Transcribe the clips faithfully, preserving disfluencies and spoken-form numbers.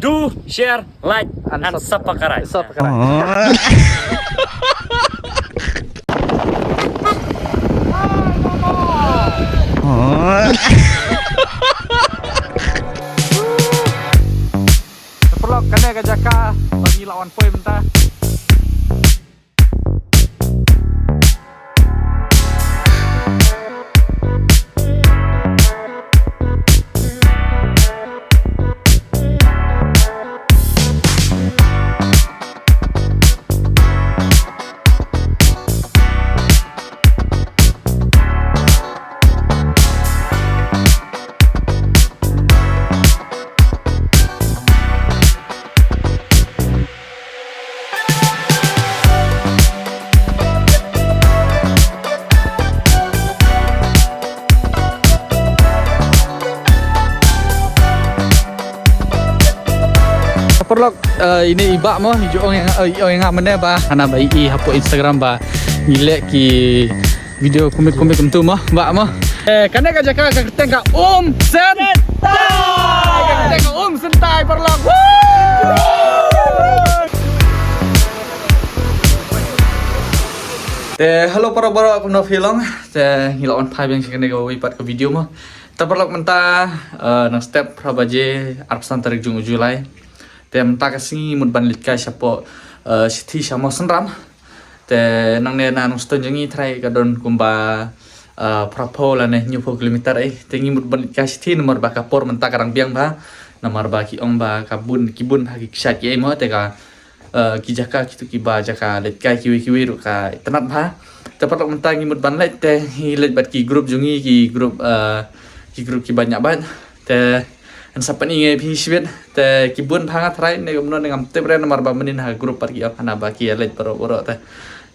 Do, share, like, and subscribe. Paralok, kane ka jaka ba ngi la wan poi mynta. Paralok, eh, ine i bah mo, i ju ong ïa nga, eh, i ong ïa nga mynne ba, hana ba i, i hapoh Instagram ba ngi leh ki video kumne kumne kumtu mo, bah mo. Eh, kane ka jaka ka kyrteng ka Um Sentai. Ka kyrteng ka Um Sentai, paralok. Woo! Te hello paralok, kumno phi long? Te ngi la wan phai biang sha kane kawei pat ka video mo. Te paralok mynta, eh, nang step phra baje, arphew san tarik jong u July. Te mynta ka sngi ngi mut ban leit kai shapoh, eh, shithi sha Mawsynram. Te nangne na Nongstoiñ jong ngi tharai ka don kumba, eh, phraphew lane hynñiewphew kilometer ei. Te ngi mut ban leit kai shithi namar ba ka por mynta ka dang biang bha. Namar ba ki ong ba ka bun, ki bun ha ki kshaid kiei mo, te ka, eh, ki jaka, kitu kiba jaka leit kai kiwei kiwei ruh ka itynnad bha. Te paralok mynta ngi mut ban leit, te ngi leit bad ki group jong ngi, ki group, eh, ki group kiba ñiah bad. Te yn sa pyni ïa phi shibit, te ki bun bha nga tharai ne kumno ne ngam tip re namar ba mynnin ha group pat ki ong hana ba ki ïa leit baroh baroh te.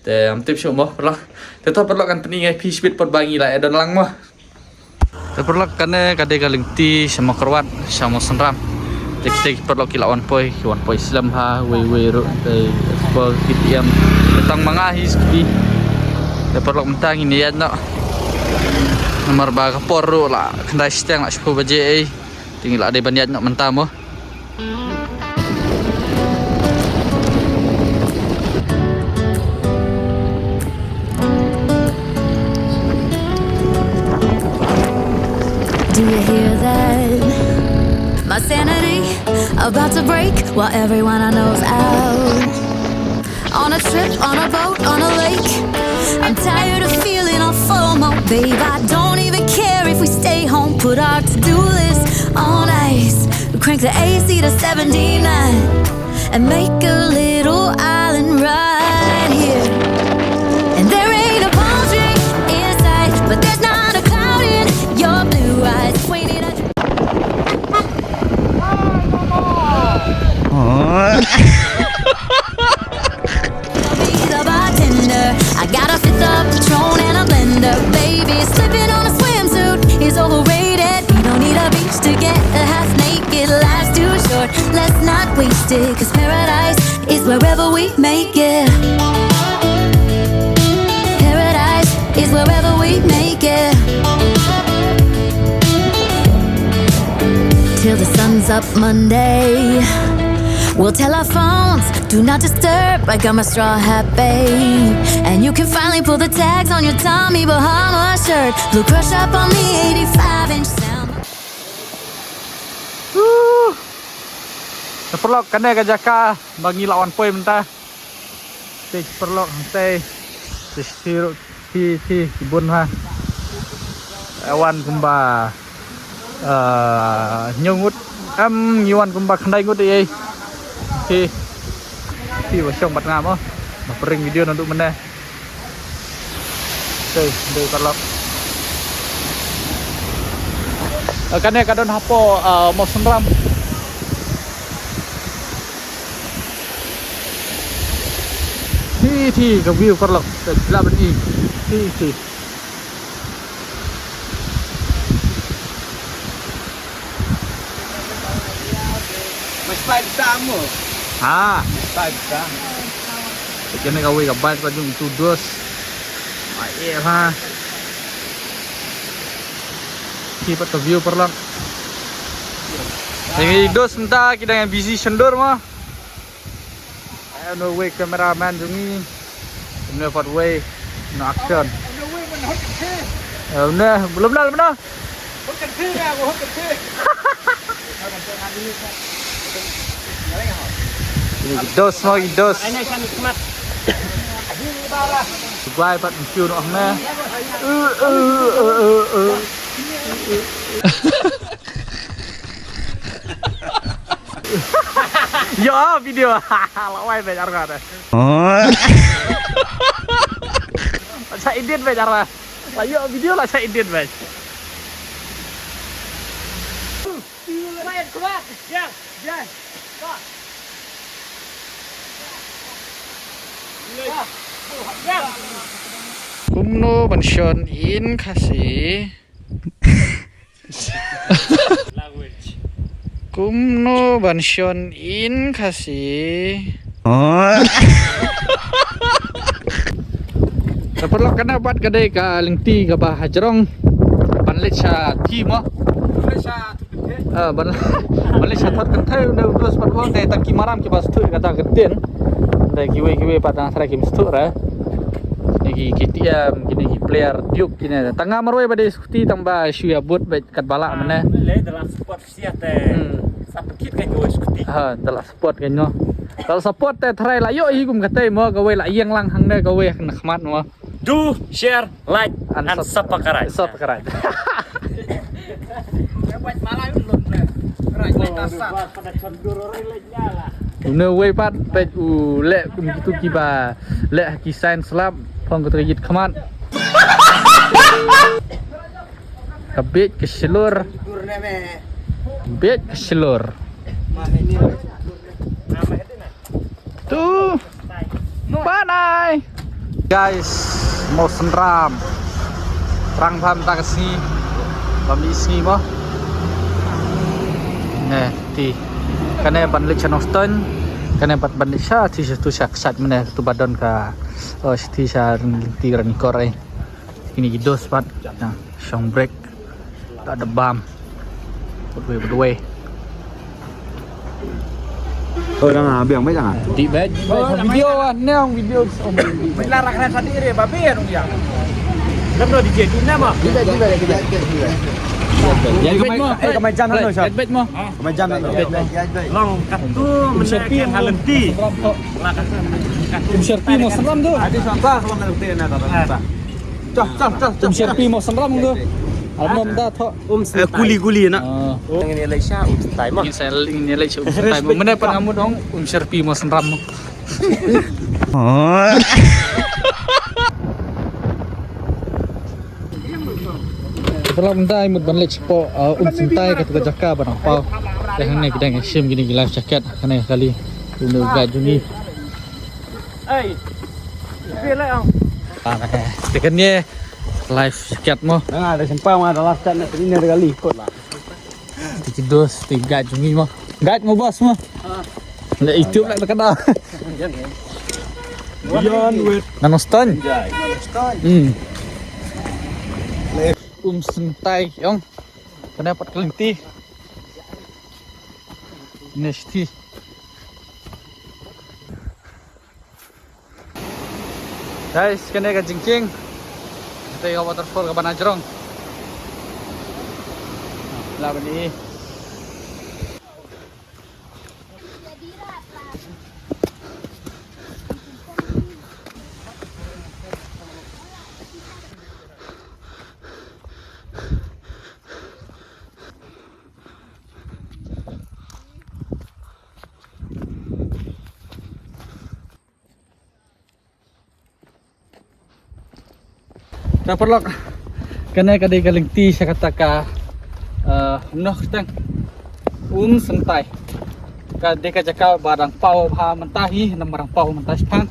Te ngam tip shuh mo paralok. Te to paralok ngan pyni ïa phi shibit pat ba ngi la ïa don lang mo. Te paralok kane ka dei ka lynti sha Mawkyrwat, sha Mawsynram. Te kita ki paralok ki la wan poi, ki wan poi slem ha, wei wei ruh, te explore ki T M. Te tang ma nga hi scooty. Te paralok mynta ngin ïaid noh. Namar ba ka por ruh la khyndai shiteng la shiphew baje ei. Te ngi la dei ban ïaid noh mynta mo. Do you hear that? My sanity about to break while everyone I know's out. On a trip, on a boat, on a lake. I'm tired of feeling all FOMO, babe. I don't even care if we stay home, put our to-do list on ice. Crank the A C to seventy-nine and make a little island right here. And there ain't a palm tree in sight, but there's not a cloud in your blue eyes. If we need a I'll be the bartender. I got a fifth of Patron and a blender. Baby, slipping on a swimsuit is overrated. We don't need a beach to get a half naked. Life's too short. Let's not waste it. 'Cause paradise is wherever we make it. Paradise is wherever we make it. Till the sun's up Monday. We'll tell our phones, do not disturb. I got my straw hat, babe. And you can finally pull the tags on your Tommy Bahama shirt. Blue crush up on the eighty-five inch sound. Woo! Te paralok, kane ka jaka ba ngi la wan poi mynta. Te paralok hangtei. Te shi ruh. Phi, phi, ki bun ha. Wan kumba, eh, hynñiew ngut. Em, ngi wan kumba khyndai ngut ei. Phi. Phi ba shong bad nga mo. Ba pyrshang video naduh mynne. Dei, dei paralok. Eh, kane ka don hapoh, eh, Mawsynram. Thi, thi, ka view paralok. Ka jylla ban i. Thi, thi. Mas five ta mo. Ha. Mas five ta. Kane kawei ka bike ka jong u Dos. Ai, eh, ha. Ki pat ka view paralok. Ngi dos mynta ki dang busy shendur mo. Eh, no way cameraman jong ngi. No pat way no action. Eh, no, belum dah, belum dah. Ini dos mo, ini dos. Guai pat mchu no me. Yo, video. Lawai be jar ka de. Sa edit be jar. La yo video la sa edit be. Kumno ban shon in Khasi. Language. Kumno ban shon in Khasi. Te paralok, kane pat ka dei ka lynti kaba hajrong ban leit sha thim mo. Ah, ban, ban leit sha thot kynthei, u ne u dos pat wang te tang ki maram kiba sdang kata ka ktien. Te kiwei kiwei pat dang sdang kim sdang re. Kine ki K T M, kine ki player Duke kine. Tang nga marwei ba dei scooty tang ba shu ïa bud bad katba lah mynne. Ah, le da la support sia te. Hmm. Sa pakit ka nyo scooty. Ha, da la support ka nyo. Da la support te tharai la ïoh hi kum kata mo, kawei la ïeng lang hangne, kawei na khmat mo. Do, share, like and subscribe. Subscribe. Une wei pat peit u leh kum kitu kiba leh ha ki sign slap phong kitu ki yit khmat. Ka bit ka shlur. Bit ka shlur. Tu. Panai. Guys, mo synram. Rang pham ta ka sngi. Bam di sngi mo. Ne, ti. Kane ban leit sha Nongstoiñ. Kane ban ban leit sha ti sha tu sha ksat mane tu ba don ka. Oh, ti sha ti rani kor ai. Kine ki dos pat. Shong break. Ka da bam. Bad wei, bad wei. Oh, dah ah, biang baik dah ah. Di bed. Video ah, neong video. Bela rak rak sadi re babe ya dong ya. Lam do D J di nama? Di bed, di bed, di bed. Ya bed mo. Eh, kamai jam lo shot. Bed mo. Kamai jam lo. Long katu mena ke halenti. Sherpi mo seram tu. Adi sapa kalau ngerti na ta. Cah, cah, cah, cah. Sherpi mo seram tu. Almam da tho. Um Syntai. Kuli, kuli na. Ngin ïa leit sha Um Syntai mo. Ngin sa ngin ïa leit sha Um Syntai mo. Mane pat nga mut ong Um Sherpi mo synram mo. Kalau mynta mut ban leit sha Um Syntai ka tu ka jaka ba nang pau. Te hangne ki dang shim kine ki life jacket hangne kali. Une u guide jong ngi. Ei. Pi leh ong. Te kane life jacket mo. Nga da sempang ma da life jacket na tini da kali kot la. Ti ki dos ti guide jong ngi mo. Guide mo boss mo. Na YouTube la ka da. Beyond with. Na Nongstoiñ. Hmm. Um Syntai ong. Kane pat ka lynti. Nesti. Guys, kane ka jingkieng. Kata ka waterfall kaba na jrong. Lah bani. Ka paralok, kane ka dei ka lynti sha kata ka, eh, noh tang Um Syntai. Ka dei ka jaka ba dang pau bha mynta hi, namar dang pau mynta shipang.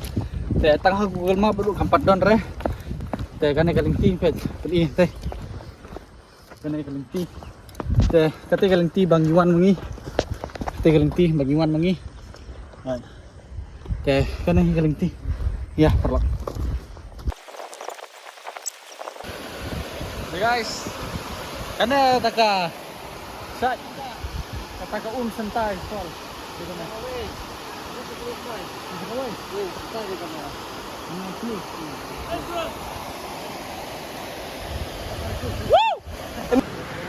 Te tang ha Google Map ruh kam pat don re. Te kane ka lynti peit, peit te. Kane ka lynti. Te, kate ka lynti ba ngi wan ma ngi. Kate ka lynti ba ngi wan ma ngi. Te, kane ka lynti. Ya, paralok. Hey guys. Kane ta ka sha ka Kata ka Umsyntai Falls. Di kane. Di kawei. Di kawei.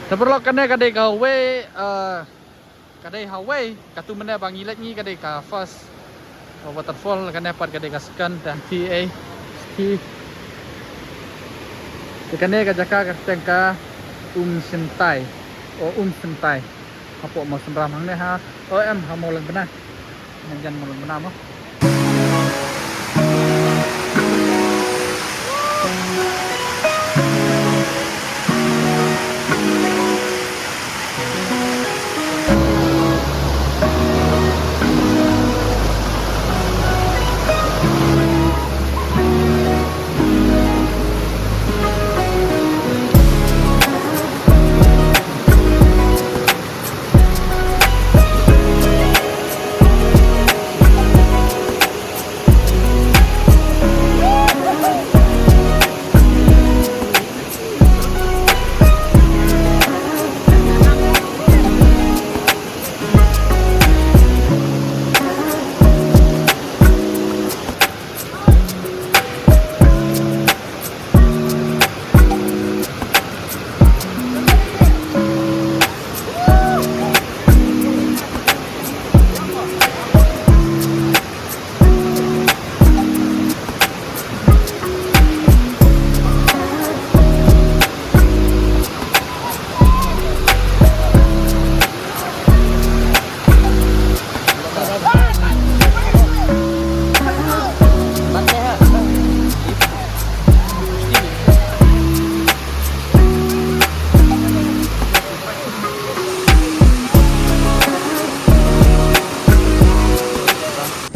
Te paralok, kane ka dei kawei, eh, ka dei ha kawei katu mynne ba ngi leit ngi, ka dei ka first, uh, waterfall, kane pat ka dei ka second, te hangtei ei, hangtei. Te kane ka jaka ka kyrteng ka Umsyntai, o Umsyntai. Hapoh Mawsynram hangne ha, o em, ha Mawlymbna. Ngan jan Mawlymbna mo.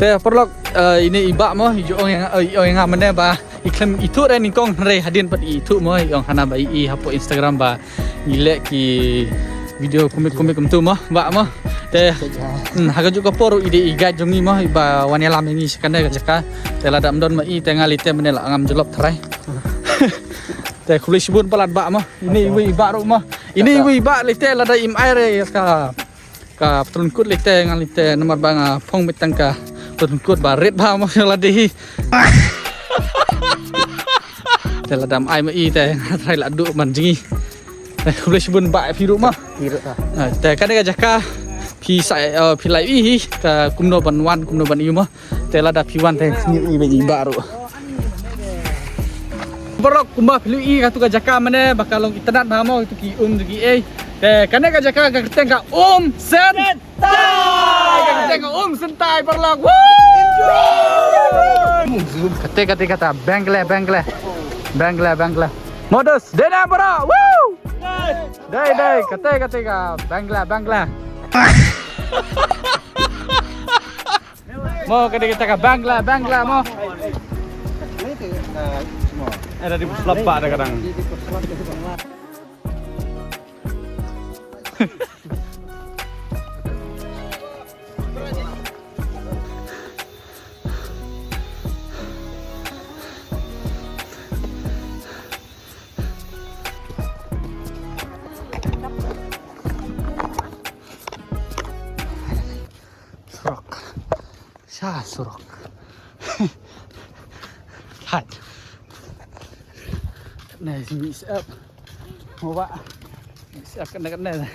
Te paralok, eh, ine i bah mo, i ju ong ïa nga, eh, i ong ïa nga mynne ba i khlem ithuh re nyngkong, hynrei hadien pat i ithuh mo, i ong hana ba i, i hapoh Instagram ba ngi leh ki video kumne kumne kumtu mo, bah mo. Te, hmm, ha kajuh ka por i dei i guide jong ngi mo, i ba wan ïalam ïa ngi sha kane ka jaka. Te lada ym don ma i te nga lei te mynne la ngam jlop tharai. Te khublei shibun palat bah mo. Ine iwei i bah ruh mo. Ine iwei i bah lei te lada im ai re ka, ka patlun kut lei te, nga lei te namar ba nga phong beit tang ka patlun kut ba rit bha mo, lada hi. Te lada ym ai ma i te nga tharai la duh ban jngi. Te khublei shibun bah phi ruh mo. Phi ruh ta. Ah, te kane ka jaka phi sa, eh, phi la ïohi hi ka kumno ban wan, kumno ban ïoh mo. Te lada phi wan te sngewbha i bah ruh. Paralok, kumba phi la ïohi katu ka jaka mynne ba ka long itynnad bha mo, katu ki um jong ki ei. Te kane ka jaka ka kyrteng ka Umsyntai. Ka kyrteng ka Umsyntai paralok. Woo! Kate, kate, kata Bangle, Bangle. Bangle, Bangle. Modus, dena bro. Woo! Dei, dei, kate, kate ka Bangle, Bangle. Mo, ka dei kata ka Bangle, Bangle mo. Eh, dah diperselap, Pak, ada kadang. Surok. Sha surok. Hat. Nice, mix up. Mo ba. Mix up kane kane.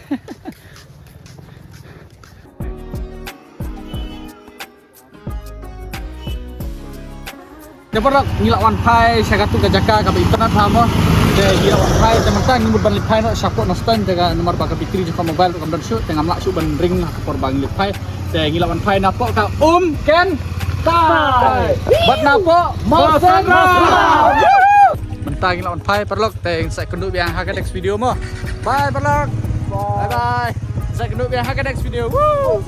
Te paralok, ngi la wan phai sha katu ka jaka kaba itynnad bha mo. Te ngi la wan phai, te mynta ngi mut ban leit phai noh shapoh Nongstoiñ, te ka namar ba ka battery jong ka mobile ruh kam don shuh, te ngam lah shuh ban ring ha ka por ba ngi leit phai. Te ngi la wan phai napoh ka Umsyntai. Bad napoh Mawsynram. Mynta ngi la wan phai paralok, te ngin sa ïakynduh biang ha ka next video mo. Bye paralok. Bye bye. Sa ïakynduh biang ha ka next video. Woo.